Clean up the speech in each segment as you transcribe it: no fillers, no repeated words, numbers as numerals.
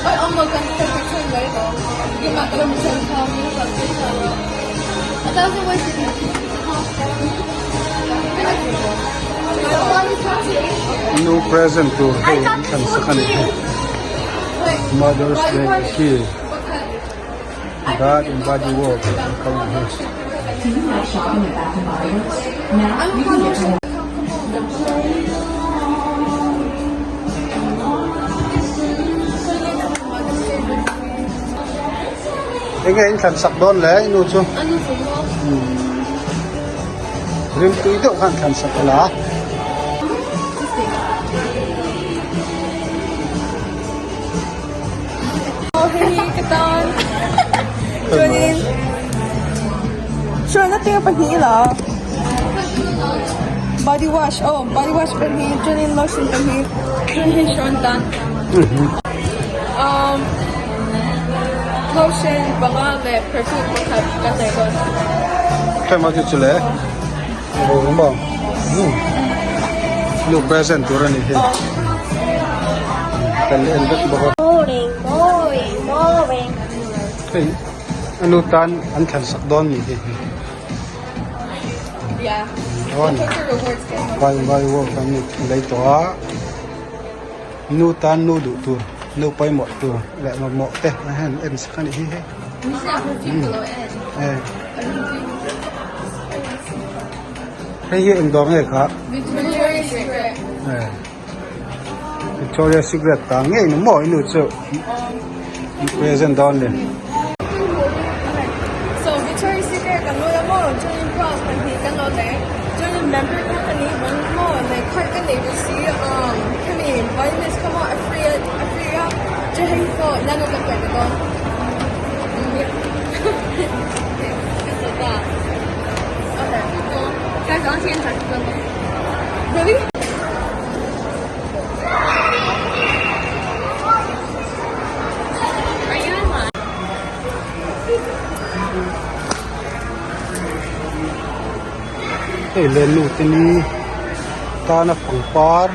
Nu present tur hei an thlan sak a ni hi mother's day hi bath and body work an kal a ni hi. Enge in thlan sak dawn le i nu chu rim tui deuh khan thlan sak ila. Body wash oh body wash pahnih chuanin lotion pahnih chuan hei hrawn tan um lotion panga leh perfume pakhat kan nei dawn. Tlem a chu chu le ro rum a nu present tur a ni hi kan en vek bawk a. Hei a nu tan an thlan sak dawn ni hi. Vai vai work an ni lei tawh a nu tan nu duh tur nu pawimawh tur leh mamawh te a han en sak a nih hi hei hei hi eng dawr nge kha Victoria Secret ta ngei ni maw inu chu present dawn ni. So Victoria Secret kan lo la maw chuanin bra pahnih kan lo nei chuanin member kha kan nei bawk maw nei card kan nei bawk si um khami vitamins kha maw a free a a free a chu hei pawh nano kan pe dawn kan zo ta okay really. Hei le nu te ni tana pangpar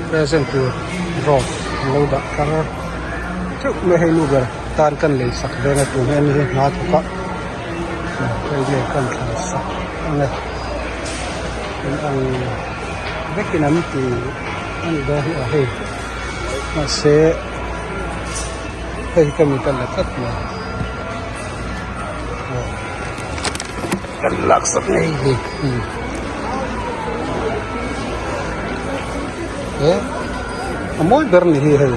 present tur rose an lo dah thar theuh mai hei nu ber tan kan lei sak veng a tun hian hei hna thawk a hei nge kan thlan sak ang e. Eng ang vekin an ti a ni dawn hi a hei mahse hei hi ka mit a la tlat mai aw kan laksak ngei hi he a mawi ber ni hi hei.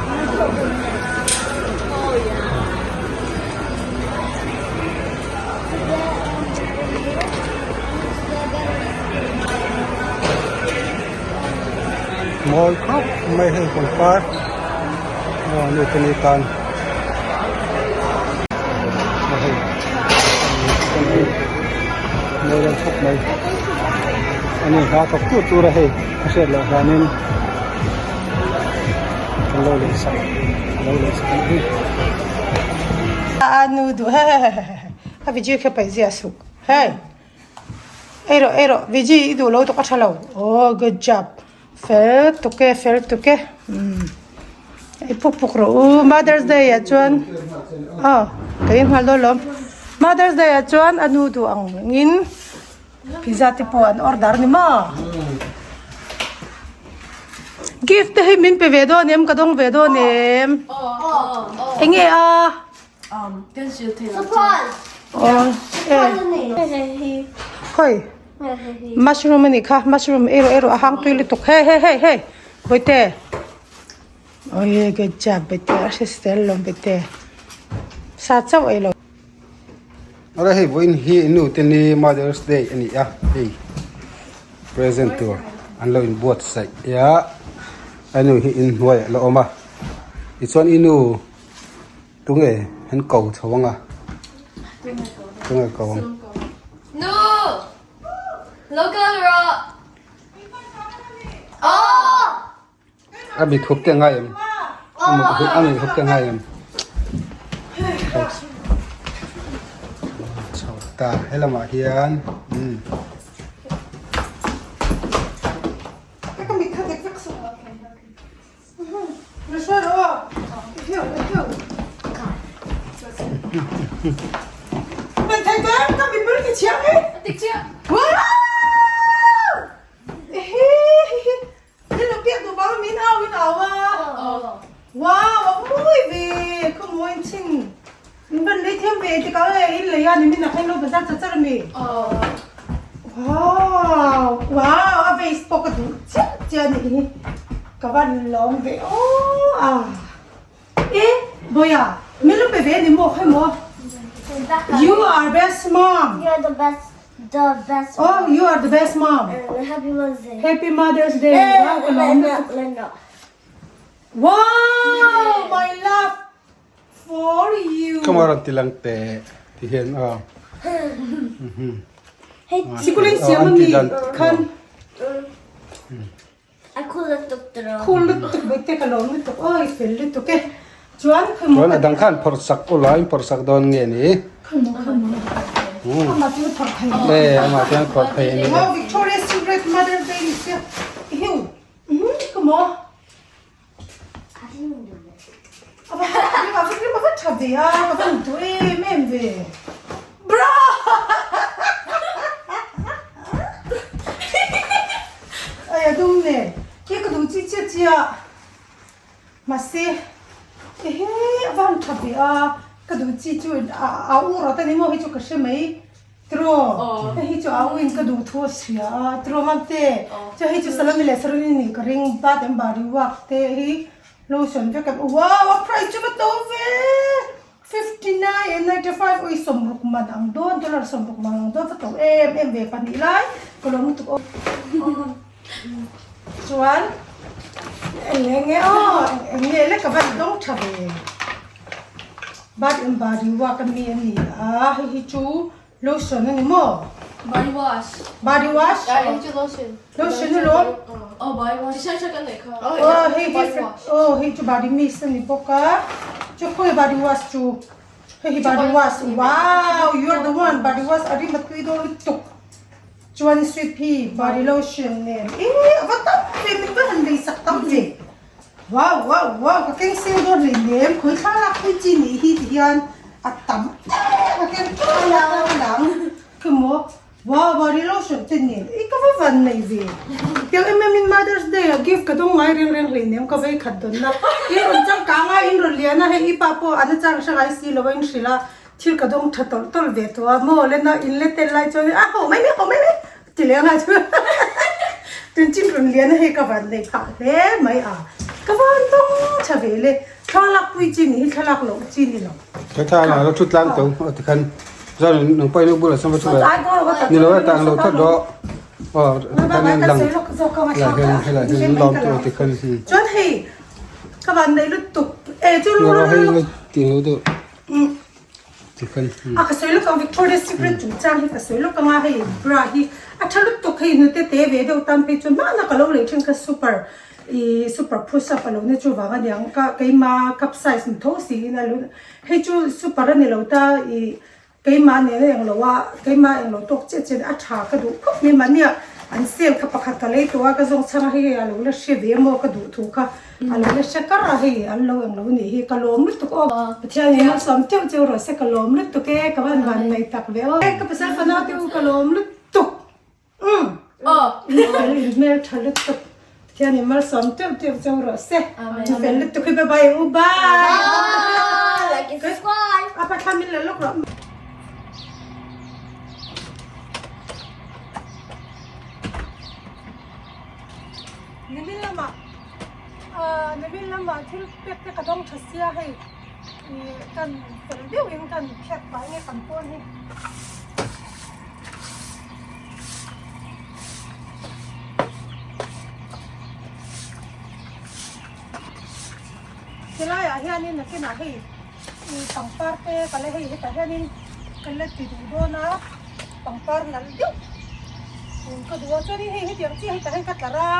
Mawi khawp mai hei pangpar aw nu te ni tan a hei mawi reuh khawp mai ani hla thawk tur tur a hei a hriat loh hlanin kan lo lei sak lo lei sak ang hi. A nu duh he he he he a Vijay kha paih zia suk hei ei rawh ei rawh Vijay i duh lo tuk a tha lo aw good job fel tuk e fel tuk e umm ei puk puk rawh u mother's day ah chuan aw ka in nghal dawn lawm mother's day ah chuan a nu duh ang in pizza te pawh an order a ni maw. Gift te hi min pe ve dawn em ka dawng ve dawn em enge a khawi mushroom a nih kha mushroom ei rawh ei rawh a hang tui lutuk hei hei hei hei bawihte awii good job bawihte a hrisel lawm bawihte sa chauh ei lo. Awle hei vawiin hi nu te ni mother's day a ni a hei present tur an lo inbuatsaih a a nu hi inhnuai a la awm a tichuan i nu tunge an ko chho ang a tunge ko ang. Nu! Lo kal rawh! Aw! A mit hup te ngai em a mit hup te ngai em chho ta helamah hian umm Na hruai rawh aw. Hiu hiu. Mình thấy cái em mình mới cái chiếc ấy. Tik chiah. Wow! Thế là biết tụi bao min ao min ao à. Wow, mui về không muốn chinh. Mình vẫn lấy thêm về thì có lẽ lấy ra thì mình là khen lô bazar chặt chặt mi. Wow, wow, a vase pawh ka duh chiah chiah a nih hi. Ka van lawm ve aw a. E, Boya, min lo pe ve a ni maw khawi maw? You are best mom. You are the best, the best. Oh, you are the best mom. Happy Mother's Day. Happy Mother's Day. Wow, ka lawm lutuk. Wow, my love for you. Ka maw rawn ti lang teh ti hian aw. Sikulin siam a mi khan. Khul lutuk mai te ka lawm lutuk awi fel lutuk e. Chuan khawi maw Chuan a dang khan phawrh sak ula in phawrh sak dawn nge ni. Khawi maw khawi maw amah chu phawrh thei. E amah chuan phawrh thei a ni. Wow Victoria's Secret Mother's Day ni sia. Hiu. Ka maw. A va a va a va tha ve a ka va duh em em ve bra ai a dum nen khi ka duh chi chiah chiah mahse ehe a va han tha ve a ka duh chi chu a a u rawt a ni maw hei chu ka hre mai. Tiraw, hei hi chu au in ka duh thu a hria a, tiraw Mamte, chu hei chu Salome leh Saroni nih ka ring, Bath and Body Works te hi lotion vek an wow a price chu va to ve 59 and 95 ui 60 man ang dawn dollar 60 man ang dawn va to em em ve pahnih lai ka lawm lutuk aw chuan eng enge aw eng nge le ka van dawng tha ve. Bath and body work a mi a ni a, hei hi chu lotion a ni maw? Body wash. Body wash? Yeah, hei chu lotion. Lotion a lawm. Oh, body wash. Tisha cha kan nei kha. Oh, hei hi oh hei chu body mist a ni bawk a, chu khawi body wash chu hei hi body wash wow you are the one body wash a rim a tui dawn lutuk chuan sweet pea body lotion nen ih a va tam ve min va han lei sak tam ve. Wow wow wow ka keng seng dawn hlei nem khawi thlalak phei chi nih hi ti hian a tam em a keng teuh a lang khi maw wow body lotion te nen i ka va van nei ve tiang em em in mother's day ah gift ka dawng ngai reng reng hlei nem ka vei khat dawn na in rawn changkang a in rawn lian a hei i pa pawh an a chang hre ngai si lo a in hrilh a thil ka dawng tha tawlh tawlh ve tawh a maw le na in let tel lai chuan a ho mai mai ho mai mai Ti leng ah chu tunchin run lian a hei ka van nei phah hle mai a, ka van tawng tha ve le, thlalak pui chi ni hi thlalak loh chi ni lo. Ka tha la lo thut tlang to a ti khan zan nang pai nu bula sam va chu ni lo ta lo thot do o ti khan en lang la hian hela hian lawm tu ti khan chuan hei ka van nei lutuk e chu lu lu hei ti lo du A ka sawi lawk ang Victoria's Secret chungchang hi ka sawi lawk ang a hei bra hi a tha lutuk hei hnute te ve deuh tan phei chuan hmanah ka lo lei thin kha super ih super push up a lo nia chuvang a niang ka keima cup size ni tho siin a lo hei chu super a ni lo ta ih keimah nen a englo a keimah englo tawk chiah chiah a tha ka duh khawp mai mahnia an sale kha pakhat ka lei tawh a ka zawng chhang a hei hei a lo la hre ve maw ka duh thu kha. A lo la hre kar a hei an lo englo nih hi ka lawm lutuk aw. Pathian in malsawm teuh cheu rawh se ka lawm lutuk e ka van van nei tak ve aw. Ka pasal fanau te u ka lawm lutuk umm fel in hmel tha lutuk Pathian in malsawm teuh teuh cheu rawh se fel lutuk hi bye bye u bye. Like and subscribe. A pa thla min la lawk rawh. Nimin lamah ahh nimin lamah thil pek te ka dawng tha sia hei ih kan fel deuhin kan phiat pah nge kan pawn hi. Helaiah hianin nakinah hei ih pangpar te ka la hei hetah hianin ka la ti duh dawn a pangpar nalh deuh ka duh a chuanin hei hetiang chiah hetah hian ka tlar a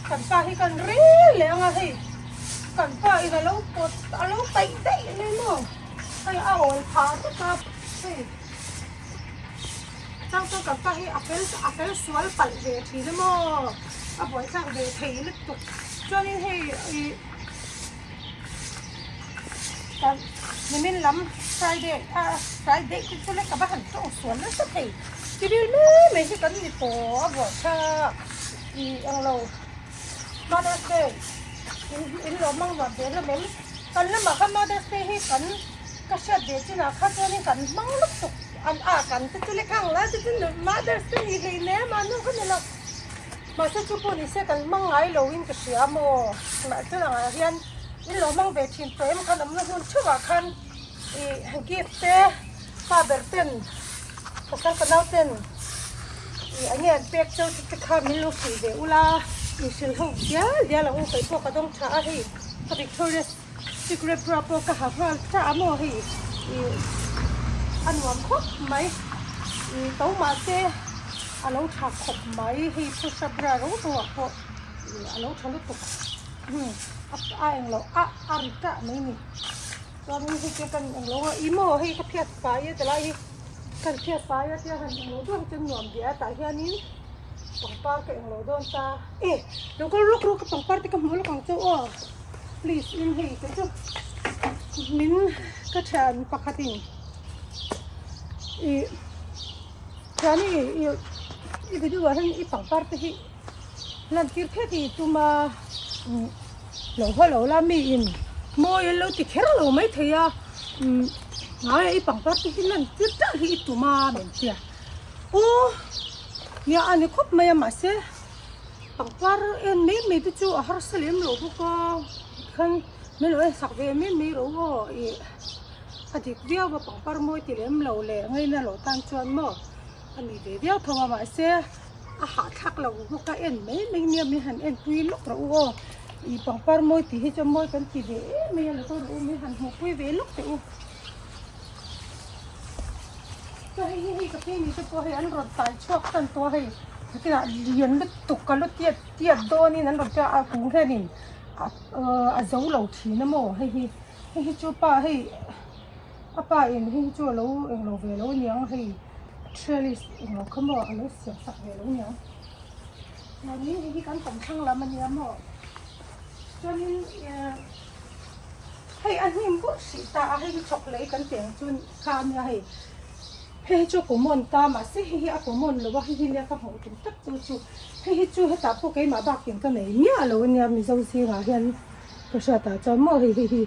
kan pa hi kan rel leh ang a hei kan pa in alo pawt alo paih daih mai maw hei a awl phah vek a hei chang chuan kan pa hi a fel a fel sual palh ve thin a maw a buaithlak ve thei lutuk chuanin hei ih. Kan nimin lam Friday a Friday te chu le ka va han tawng sual nasa thei. Ti vel mai mai hi kan ni tawh a buai kha ih englo Mother's Day in in lo hmang nuam ve hlawm em? Kan lamah khan Mother's Day hi kan ka hriat ve chinah kha chuanin kan hmang lutuk an a kan te chu le khang lai te chu Mother's Day ni hlei nem a nu kha ni lo. Mahse chu pawh nise kan hmang ngai loin ka hria maw? Mahse langah hian in lo hmang ve thin tawh em khan awmna hmun theuhah khan ih gift te pa ber ten pasal fanau ten ih eng nge an pek cheu te te kha min lo hrilh ve ula in hrilh ho dial dial ang u kei pawh ka dawng tha a hei ka Victoria's Secret bra pawh ka ha nghal ta a maw hei ih a nuam khawp mai ih to mahse a lo tha khawp mai hei push up bra ro ro ah pawh ih a lo tha lutuk a englo a a ri tah mai ni chuanin hei te kan englo a ih maw hei ka phiat fai a tilai hi kan phiat fai a tia han englo duah hi chuan nuam ve a tah hianin pangpar ka englo dawn ta e lo kal rawk rawk a pangpar te ka hmu lawk ang chu aw. Please in hei te chu min ka thian pakhat in ih thiani ih i video ah hian i pangpar te hi lan tir phet i tum a lo haw lo la mi in mawi an lo ti kher lo mai thei a umm ngai a i pangpar te hi lan tir teuh hi i tum a min tia aw nia a ni khawp mai a mahse. Pangpar en mai mai te chu a harsa lem lo bawk a tikhan min lo en sak ve mai mai rawh aw ih a dik viau a pangpar mawi ti lem lo leh ngaina lo tan chuan maw a ni ve viau tho a mahse a hahthlak lo bawk a en mai mai nia min han en pui lawk rawh u aw ih pangpar mawi tih hi chuan mawi kan ti ve em mai a lo kal rawh u min han hmuh pui ve lawk teh u. Chuan hei hi hei ka phei ni te pawh hei an rawn tai chhuak tan tawh a hei nakinah lian lutuk ka lu tiat tiat dawnin an rawn tia a kung hianin a a zo lo thin a maw hei hi hei hi chu pa hei a pa in hei hi chu a lo englo ve lo aniang hei trellis englo kha maw a lo siam sak ve lo aniang chuanin hei hi kan kawmthlang lam ania maw chuanin ehh. Hei a hnim bawk hrih ta a, hei hi chhawk lei kan tih ang chu kha a nia hei. Hei hi chu a common ta mahse hei hi a common lo a, hei hi nia ka hmuh tum tak chu chu. Hei hi chu hetah pawh keimah bakin ka nei miah lo a nia Mizo zingah hian ka hriat ah chuan maw hei hei hi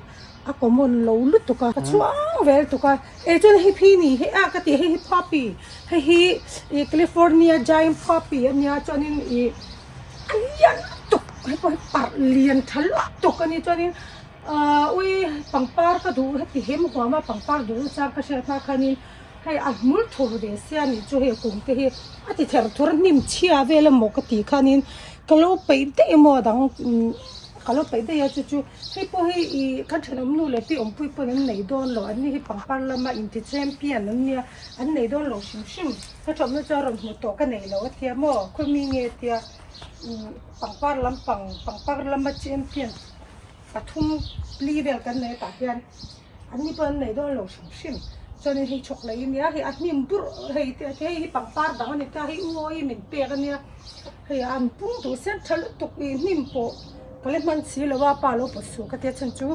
a common lo lutuk a, ka chhuang vel tuk a. Eh chuan hei phi ni hi a ka tih hei hi poppy hei hi ih California giant poppy a nia chuanin ih a lian lutuk hei pawh hi parh lian tha lutuk a ni chuanin Ahh ui pangpar ka duh heti hem huam a pangpar duh na chang ka hriat hma khanin hei a hmul thur ve sia nih chu hei kum te hi a ti ther thur a hnim chhia vel emaw ka tih khanin ka lo peih daih emaw a dang ka lo peih daih a chu chu hei pawh hi ih ka thenawm nu leh pi awmpui pawn an nei dawn lo an ni hi pangpar lama inti champion an nia an nei dawn lo hrim hrim ka thawmhnaw chu a rawn hmu tawh ka nei lo a tia maw khawmi nge tia pangpar lampang pangpar lama champion. Pathum pli vel kan nei tah hian an ni pawh an nei dawn lo hrim hrim chuanin hei chhawk lei ania hei a hnim burh hei te hei hi pangpar dang a ni ta hei u awi min pek ania hei an pung duh sen tha lutuk ih hnim pawh ka la hman si lo a pa lo pawt suh ka tia chhan chu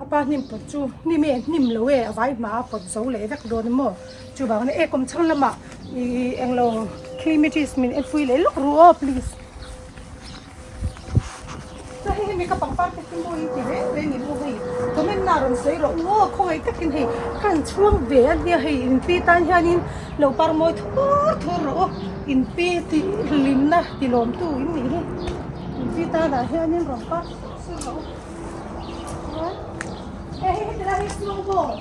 a pa hnim pawt chu hnim e hnim lo e a vai hma a pawt zo leh vek dawn emaw chuvangin e kawmchhang lamah ih englo climate min enpui leh lawk ru aw please. Chuan hei hemi ka pangpar te hi mawi ti reng reng in aw hei comment na rawn sawi rawh u aw khawngaih takin hei ka han chhuang ve a nia hei inpi tan hianin lo par mawi thur thur rawh u inpi tih hlimna ti lawmtu in nih hi inpi tanah hianin rawn par sur sur rawh u chuan hei hei heti lai hi snowball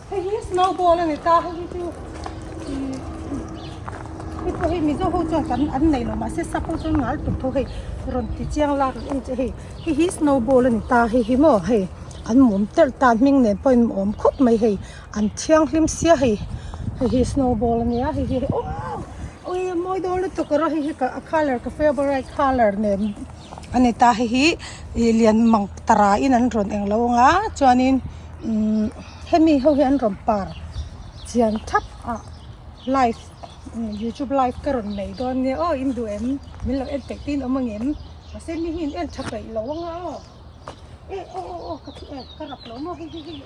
Hei hi snowball a ni ta hei hi chu ih hei pawh hi mizo ho chuan kan an nei lo mahse sap ho chuan ngal tuk tho hei rawn ti chiang la rawn en che hei hei hi snowball a ni ta hei hi maw hei an mum telh ta hming nen pawh in awm khawp mai hei an thianghlim sia hei hei hi snowball a nia hei hi aw ui a mawi dawn lutuk erawh hei hi a colour ka favourite colour nen a ni ta hei hi ih lian mang tara in an rawn englo anga chuanin. Umm hemi ho hi an rawn par chian thap a live youtube live ka rawn nei dawn nia aw in duh em min lo en peih tin awm ang em mahse mi hi in en tha peih lo anga aw. E aw aw aw ka e ka rap lo maw hei hei hei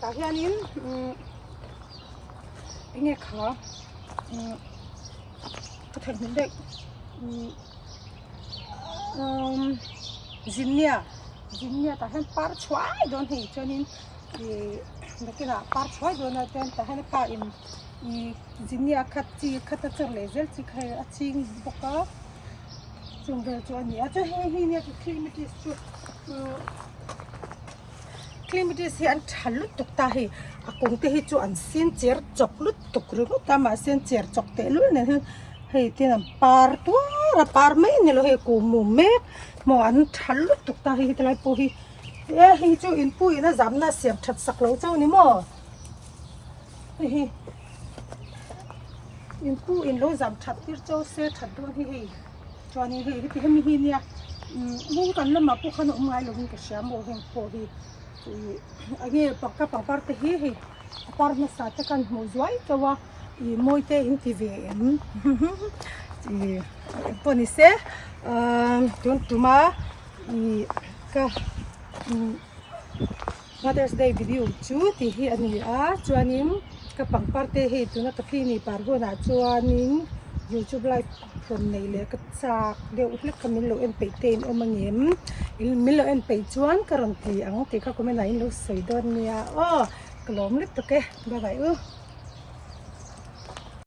tah hianin umm enge kha umm ka theihnghilh daih umm umm zinnia zinnia tah hian par chhuai dawn hei chuanin ih nakinah par chhuai dawn a chuan tah hian a pa in ih zinnia khat chi khat a chawr leh zel chi kha hei a ching bawk a. Chung vel chu a ni a chuan hei hi nia chu clematis chu umm clematis hi an tha lutuk ta hei a kawng te hi chu an sin cher chawk lutuk ringawt a mahse an cher chawk teh lul nen hian hei tin an par tuar a par mai a ni lo hei kum mum mek maw an tha lutuk ta hei hetilai pawh hi e hei chu inpui in a zamna a siam that sak lo chauh a ni maw hei hi. In pu in lo zam that tir chau se that dawn hi hei chuanin hei heti hemi hi nia umm heng kan lamah pawh khan a awm ngai lovin ka hria maw heng pawh hi ih enge ka pangpar te hi hei a par hmasa te khan hmuh zuai chauh a ih mawi te in ti ve em ih pawh ni se ahh tun tuma ih ka umm. Mother's Day video chu tih hi a ni a chuanin ka pangpar te hei tuna ka phini par hunah chuanin youtube live rawn neih leh ka chak deuh hlek kha min lo en peih te in awm angem min lo en peih chuan ka rawn ti ang tih kha comment ah in lo sawi dawn nia aw ka lawm lutuk e bye bye u.